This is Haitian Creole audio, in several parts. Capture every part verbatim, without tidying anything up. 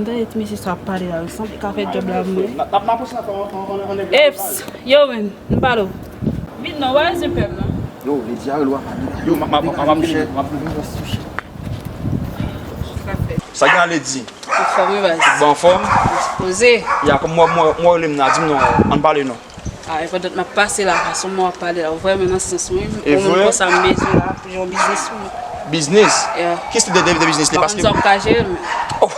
Gade ti mesye sa ap pale la, wi, sanble ka fè djòb la mwen. N ap, n ap pouse n ap fè an, an, an, an nèg la. Eps, yo menm, m pale w. Vin non, w a rezon pèp lan. Yo, Lady a rele w a pale la. Yo, m ap, m ap, m ap, m ap, m ap, m ap, Sa gen Lady? Tout fòm wi baz. Tout bon anfòm? Dispoze. Ya, kòm mwen, mwen, mwen rele m nan, di m non, ann pale non. Ah, e pandan m ap pase la, fason mwen ap pale la, ou vrèman nan sans mwen. E vre? Ou konn konsa m bezwen la pou yon biznis wi. Biznis? Yeah. Ki stil de, de, de biznis li? Paske m pa konn sa w ka jere l men. Oh,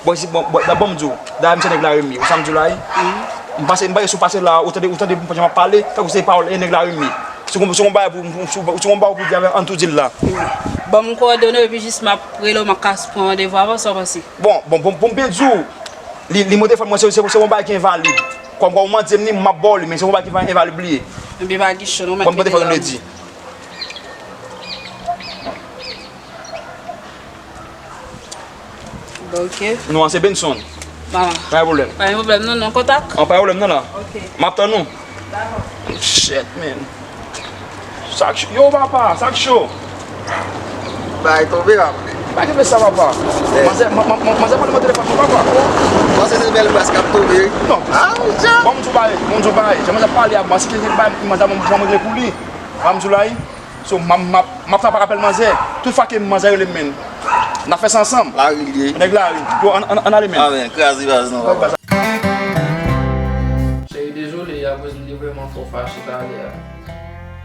bon, si, bon, bon, bon, m di w, dayè m se nèg Laremye, ou sa m di w la wi? M pase, m pase sou pase la, ou tande, ou tande m jan m ap pale, tankou se pawòl e nèg Laremye. Si w gon, si w gon bagay pou, si w gon bagay pou di avè, ann tou di l la. Ban m kowòdone w epi jis m ap rele w, m ap ka pran randevou avan, sa w panse? Bon, bon, bon, pou m byen di w, li, li monte fòn mwen, se, se, se yon bagay ki envalid. Kòm, kòm ou mande m li, m ap ba w li, men se yon bagay ki envalid li ye. Ebyen pa gen cho non, mèt mete l. Bon, m pote fòn Lady. Bon, ok. Non, an se Benson. Ah. Pa gen pwoblèm. Pa gen pwoblèm non, non kontak. An pa gen pwoblèm non la. Ok. M ap tann ou. Dakò. Shit, man. Sa k cho, yo papa, sa k cho. Bay tonbe rap. Bay tonbe sa papa. Eh. Manzè, man, man, man, manzè pa nan telefòn non papa. Panse se bèl bas k ap tonbe wi. Non. Ah, jan. Bon, m di w bagay, bon, m di w bagay. Jan manzè pale a, bon, si ki bay manzè, bon, jan mwen regle pou li. Ban m di w la wi. So, m ap, m ap, m ap fè apèl manzè. Tout fwa ke manzè rele m, men. N ap fè sa ansanm. Lari l ye. Nèg lari. Yo, ann, ann, ann ale, men. Ah, men, kraze baz nan, papa. Cheri, dezole, akoz m te vrèman fè w fache talè a.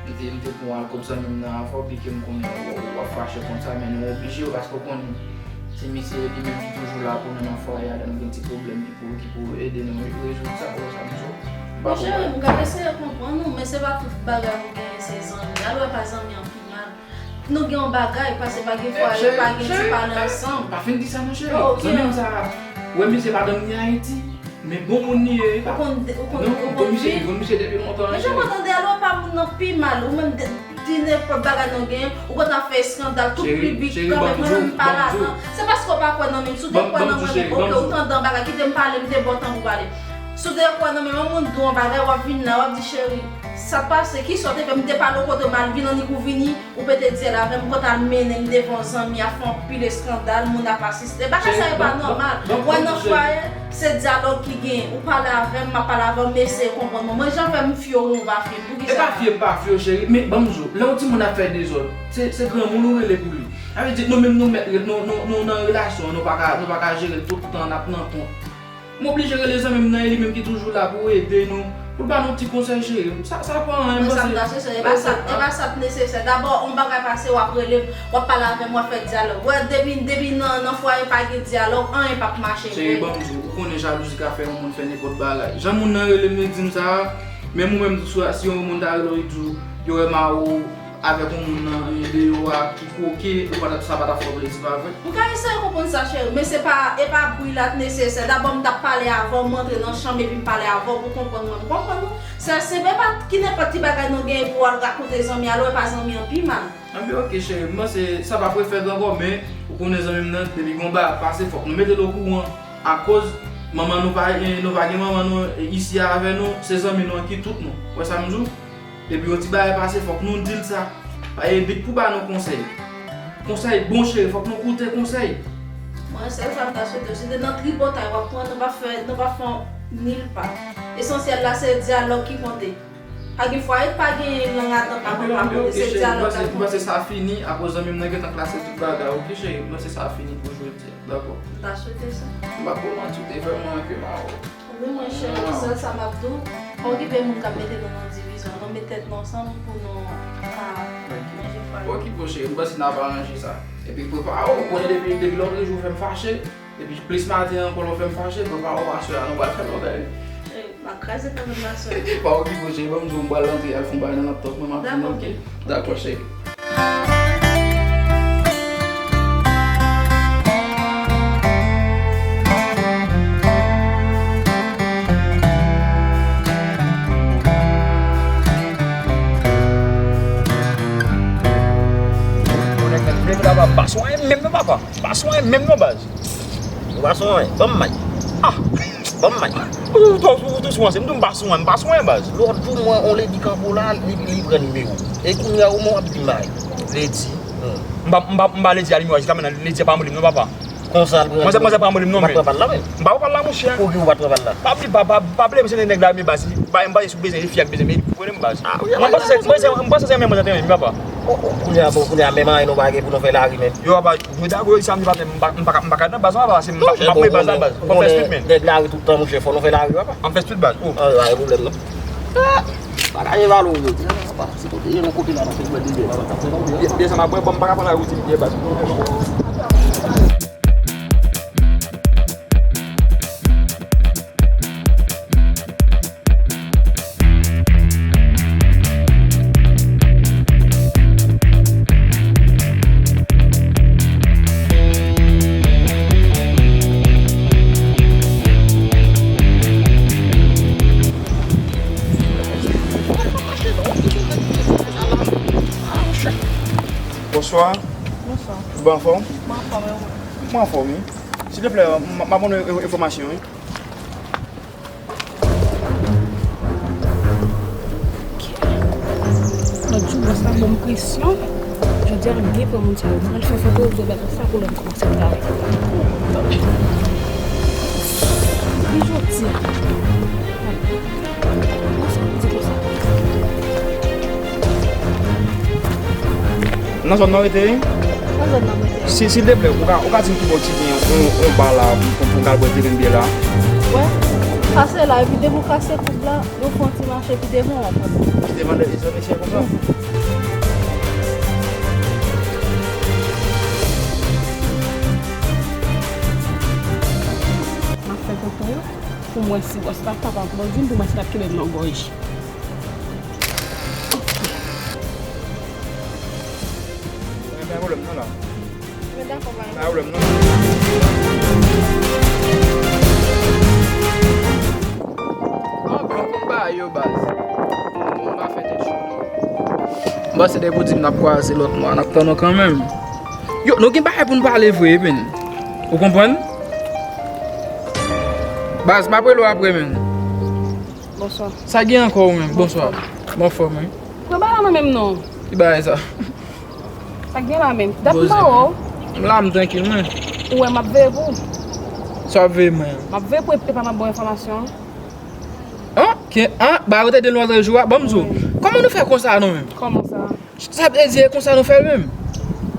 M te, m te pran al kot zanmi m nan avè w, byenke m konnen w, w ap fache konsa, men nou oblije, paske w konnen se misye li menm ki toujou la pou nou nan fwaye a, lè nou gen ti pwoblèm, li pou, ki pou ede nou rezoud sa, ou wè sa m di w. M pa konprann. Mon cheri, m ka eseye konprann ou, men se pa tout bagay ou genyen se zanmi. Alò, e pa zanmi an pi mal. Nou gen yon bagay, paske pa gen fwaye, pa gen ti pale ansanm. Pa fin di sa non, cheri. Zanmi m sa, ou wè misye pa t janm ni Ayiti. Men bon moun li ye, wi, pa. Ou konn, ou konn, non, ou konn misye, li konn misye depi lontan. Men jan mwen tande a, lè w pa moun nan pi mal, ou menm de, di nenpòt bagay nou genyen, ou konn ap fè eskandal, tout piblik kanpe, mwen menm m pa ladan. Se paske w pa kwè nan men m, si w te kwè nan mwen, men, ok, ou t andan bagay, kite m pale, m te ba w tan pou pale. Si w te kwè nan men m, yon moun di w yon bagay, w ap vin la, w ap di, cheri, sa k pase, kisa w te fè, m te pale w kote w mal, vin annik ou vini, ou pete dyèl avè m, kote al mennen m devan zanmi a, fè anpil eskandal, moun ap asiste. Bagay sa yo pa nòmal. Ou wè nan fwaye, se dyalòg ki genyen. Ou pale avè m, m ap pale avè w, m eseye konprann mwen. Mwen jan fè m fye w, ou pa fye m. Poukisa? E pa fye m pa fye w, cheri, men ban m di w, lè yon timoun ap fè dezòd, se, se granmoun ou rele pou li. Sa vle di, nou menm nou mèt ret, nou, nou, nou nan relasyon an, nou pa ka, nou pa ka jere l tout tan, n ap nan kont. M oblije rele zanmi m nan, e li menm ki toujou la pou ede nou, pou l ba nou ti konsèy, cheri. Sa, sa pa anyen, m panse. Mwen, sa m ta chèche, e pa sa, e pa sa k nesesè. Dabò, yon bagay pase, w ap rele m, w ap pale avè m, w ap fè dyalòg. Wè, depi, depi nan, nan fwaye pa gen dyalòg, anyen p ap mache vre. Cheri, ban m di w, ou konnen jalouzi ka fè yon moun fè nenpòt bagay. Jan moun nan rele m, li di m sa a, menm ou menm tou, si yon moun ta rele w, li di w, yo wè Maro avèk yon moun nan, e, deyò a ki koke, ou pa t ap, sa pa t ap fè w plezi, pa vre? M ka eseye konprann sa, cheri, men se pa, e pa bri la k nesesè. Dabò, m t ap pale avè w, m rantre nan chanm epi m pale avè w pou konprann mwen. M konprann ou. Sèl senp, e pa ki nenpòt ti bagay nou genyen pou w al rakonte zanmi a, alò e pa zanmi an pi mal. Anben, ok, cheri, m panse sa p ap refèt ankò, men ou konnen zanmi m nan, depi gon bagay ap pase, fòk nou mete l okouran. Akoz manman nou pa, e, nou pa gen manman nou, e, isi a avè nou, se zanmi nou an ki tout nou. Ou wè sa m di w? Depi yon ti bagay pase, fòk nou di l sa. Pa gen bit pou ba nou konsèy. Konsèy bon, cheri, fòk nou koute konsèy. Mwen, sèl sa m ta swete w, se te nan tripotay w ap pran, nou pa fè, nou pa fè nil pa. Esansyèl la, se dyalòg ki konte. Pa gen fwaye, pa gen lang adan, pa konn pa konte, se dyalòg k ap konte. M panse sa fini, akoz zanmi m nan gentan klase tout bagay, ok, cheri? M panse sa fini pou jodi a, dakò? M ta swete sa. M p ap pou manti, w te vrèman manke m a ou. Wi, monchè, sèl sa m ap di w, pa okipe moun k ap mete nou nan divizyon, non, met tèt nou ansanm pou nou ka manje fwaye. Ok, bon, cheri, m panse n ap aranje sa. Epi prepare w, ou konnen depi, depi lòtrejou w fè m fache, epi plis maten ankò lè w fè m fache, prepare w, aswè a nou pral fè lòbèy. Eh, m ap kraze tèt mwen aswè a. Pa okipe w, cheri, ban m di w, m pral rantre al fè yon bagay nan laptòp mwen, m ap vin, ok? Dakò, cheri. Ou pa sou anyen menm non, papa. Ou pa sou anyen menm non, baz. Ou pa sou anyen. Ban m may. Ah! Ban m may. Ou, ou, ou, ou tou sou anyen. M tou m pa sou anyen. M pa sou anyen, baz. Lòt jou, mwen, on lady kanpe w la, li, li pran nimewo. E kounye a, ou menm w ap di m bay. Lady. Hmm. M pa, m pa, m pa lady a nimewo a jiska mentnan. Lady a pa mande m non, papa. Konsa l pran. Manzè, manzè pa renmen li non, men. Ou pa t pran bal la, men. M pa pran bal la, monchè. Poukisa ou pa t pran bal la? Pa bliye, pa, pa, pa bliye, se nèg la renmen baz. Pa, m pa sou bezwen li, fi a k bezwen, men li renmen baz. Ah, wi, mwen panse se, mwen se, mwen panse se menm manzè te renmen li, papa. Oh, oh, kounye a, bon, kounye a, menm anyen nou pa gen pou nou fè lari, men. Yo, papa, jodi a, yo, samdi maten, m pa, m pa, m pa ka nan baz, non, papa, se m pa, m pa renmen baz la, baz. Fò m fè street, men. Nèg lari tout tan, monchè, fò nou fè lari, papa. M fè street, baz, oh. Ah, pa gen pwoblèm, non. Ah, pa ka gen valè, yo. Papa, se kote, yon kote la, nan se bwè de byen, papa. Byen, byen, sa m ap bwè, bon, m pa ka pran lari, ti byen, baz. Bonswa. Bonswa. Ou anfòm? Mwen anfòm, e ou menm? Mwen anfòm, wi. Silvouplè, m, m ap mande yon enfòmasyon, wi. Lòt jou, bòs la ban m presyon. Jodi a, m gen pran moun sa yo. Mwen fè foto, m zo bèt sa pou lè m kòmanse travay. Epi jodi a. Nan zòn nan rete? Nan zòn nan rete. Si, silteplè, ou ka, ou ka di m ki bò ki gen yon, yon ba la pou, pou, pou m ka al bwè teren biyè la? Wè, kase la, epi depi w kase koub la, nou fè yon ti mache pi devan, w ap wè. Ki te vande e zòn mesye konsa? M ap fè kontan yo. Pou m wè si bòs la kapab mòd vin pou m wè si l ap kenbe m nan gòj. Pa gen pwoblèm non la. Pa gen pwoblèm non. An bon pou m ba yo baz. Pou m pa fè tèt cho non. M panse depi w di m n ap kwaze lòt mwa, n ap tann ou kanmenm. Yo, nou gen bagay pou n pale vre, men. Ou konprann? Baz, m ap rele w apre, men. Bonswa. Sa gen ankò ou menm? Bonswa. M anfòm, wi. Pran bagay la nan men m non. Ki bagay sa? Sa gen la menm? Dat m pa wè w. M la, m trankil, men. Ou wè m ap veye pou ou. Sa w ap veye mwen? M ap veye pou epi pa m ap ba w enfòmasyon. An? Ke, an? Bagay ou te di l lòt jou a? Ban m di w. Kòman nou fè konsa non menm? Kòman sa? Sa vle di e konsa nou fè l menm?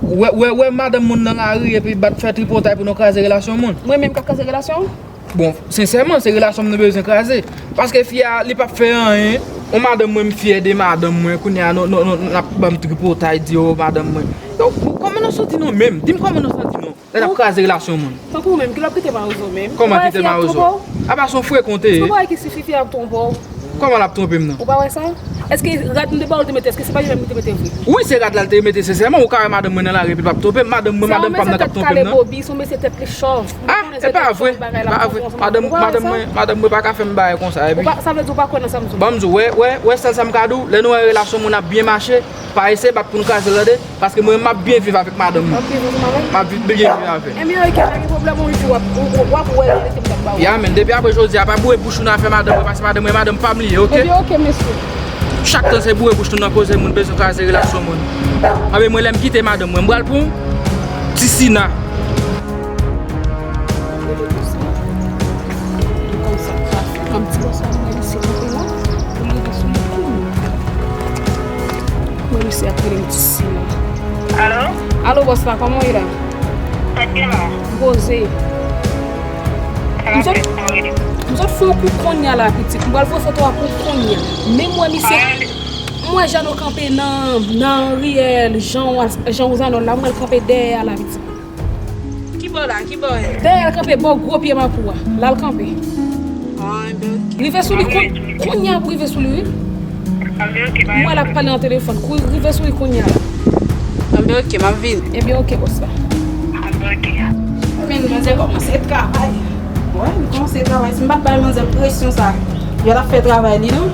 Ou wè, wè, wè madanm moun nan lari epi bat fè tripotay pou nou kraze relasyon moun. Mwen menm k ap kraze relasyon w? Bon, sensèman, se relasyon m nou bezwen kraze. Paske fi a, li p ap fè anyen. On madanm mwen, m fyè de madanm mwen. Kounye a, nou, nou, nou, n ap ban m tripotay, di, o, madanm mwen. Donk, kòman nou santi nou menm? Di m kòman nou santi nou lè n ap kraze relasyon moun. Tankou ou menm, kilè w ap kite mawozo menm? Kòman kite mawozo? Apa se yon frekan w te ye? Ou pa wè ki si fi a ap twonpe w? Kòman l ap twonpe m nan? Ou pa wè sa? Èske rad m te ba w l te mete, èske se pa li menm ki te mete vre? Wi, se rad la l te mete, sensèman, ou ka wè madanm mwen nan lari epi l p ap twonpe m, madanm mwen, madanm pa m nan k ap twonpe m nan. Se yon mesye tèt kale bobi, se yon mesye tèt li chòf. Ah, e pa vre, pa vre. Madanm, madanm mwen, madanm mwen pa ka fè m bagay konsa, epi. Ou pa, sa vle di ou pa kwè nan sa m di w? Ban m di w, wè, wè, wè sèl sa m ka di w, lè nou wè relasyon moun ap byen mache, pa eseye bat pou n kraze l, tande. Paske mwen, m ap byen viv avèk madanm mwen. W ap byen viv ansanm avè l? M ap vi-, byen viv avè l. Ebyen, oke, pa gen pwoblèm, yon jou w ap, w, w, w ap wè rete m t ap ba ou. Ya, men, depi apre jodi a, pa boure bouch ou nan afè madanm mwen, paske madanm mwen, madanm pa m li ye, oke? Ebyen, oke, mesye. Chak tan se boure bouch nou nan koze moun, bezwen kraze relasyon moun. Anben, mwen, lè m kite madanm mwen, m pral pran ti sina. Gade konsa. Gade konsa k pa fè. Mwen di bòs la, mwen di se kanpe la. Pou m rive sou li kounye a. Mwen, mesye ap rele m ti sila. Alo? Alo, bòs la, kòman w ye la? Sa k gen la? M poze. M sot, m sot fè yon kou kounye a la, pitit. M pral voye foto a pou kounye a. Men m wè misye, m wè jan nou kanpe nan, nan riyèl, jan w al, jan w zanòl la, m wè l kanpe dèyè a la, pitit. Ki bò la? Ki bò e? Dèyè l kanpe bò gwo pye mapou a. La l kanpe. Ah, enben, oke. Rive sou li kounye a pou rive sou li, wi. Enben, oke, pa gen pwoblèm. M wè l ap pale nan telefòn. Kouri rive sou li kounye a la. Enben, oke, m ap vini. Enben, oke, bòs la. Enben, oke. Men, manzè kòmanse travay. Wè, li kòmanse travay. Si m pa t bay manzè presyon sa, yo t ap fè travay li, non.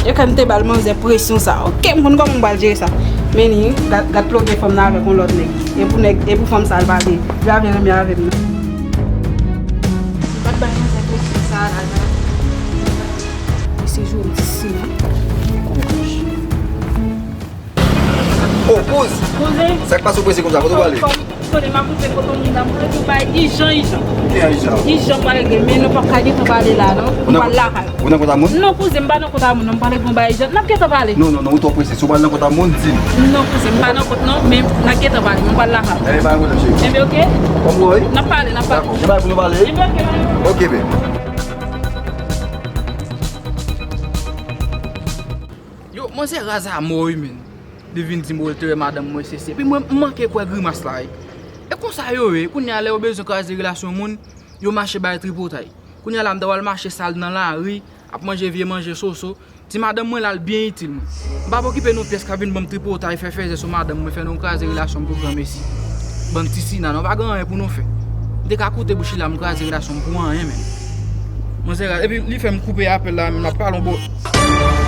Yo kwè m te ba l manzè presyon sa. Oke, m konn kòman m pral jere sa. Men li, gad, gad ploge fanm nan avèk yon lòt nèg. E pou nèg, e pou fanm sa, l pa vle, li pa vle renmen avè m nan. M pa t bay manzè presyon sa la, non. Mesye jodi sila. Oh, kouz! Kouzen! Sa k pase w prese konsa? Kote w prale? Kòm, Konnen m ap rive kote w menm la, m pral regle yon bagay ijan, ijan. Ki ijan? Ijan m pral regle, men nou p ap ka gentan pale la, non. M pral lakay. Ou nan kont a moun? Non, kouzen, m pa nan kont a moun, non, m pral regle yon bagay ijan. N ap gentan pale. Non, non, non, ou twò prese. Si w pral nan kont a moun, di m. Non, kouzen, m pa nan kont, non, men n ap gentan pale, m pral lakay. Ebyen, pa gen pwoblèm, cheri. Ebyen, oke. Kòm ou wè? N ap pale, n ap pale. Dakò. Gen bagay pou nou pale? Ebyen, oke, oke. Oke, baby. Yo, manzè raz a mò, wi, men. Li vin di m, "Walter, madanm mwen, sesi." Epi mwen, m manke kwè grimas la, wi. E konsa yo ye, kounye a lè yo bezwen kraze relasyon moun, yo mache bay tripotay. Kounye a la, m ta pral mache sal nan lari, ap manje vye manje soso. Ti madanm mwen la, l byen itil mwen. M p ap okipe nou pyès k ap vin ban m tripotay, fè fèzè sou madanm mwen, fè nou kraze relasyon m pou granmesi. Bann ti sina, nou pa gen anyen pou nou fè. M te ka koute bouch li la, m kraze relasyon m pou anyen, men. Manzè raz, epi li fè m koupe apèl la, men m ap pale yon bo.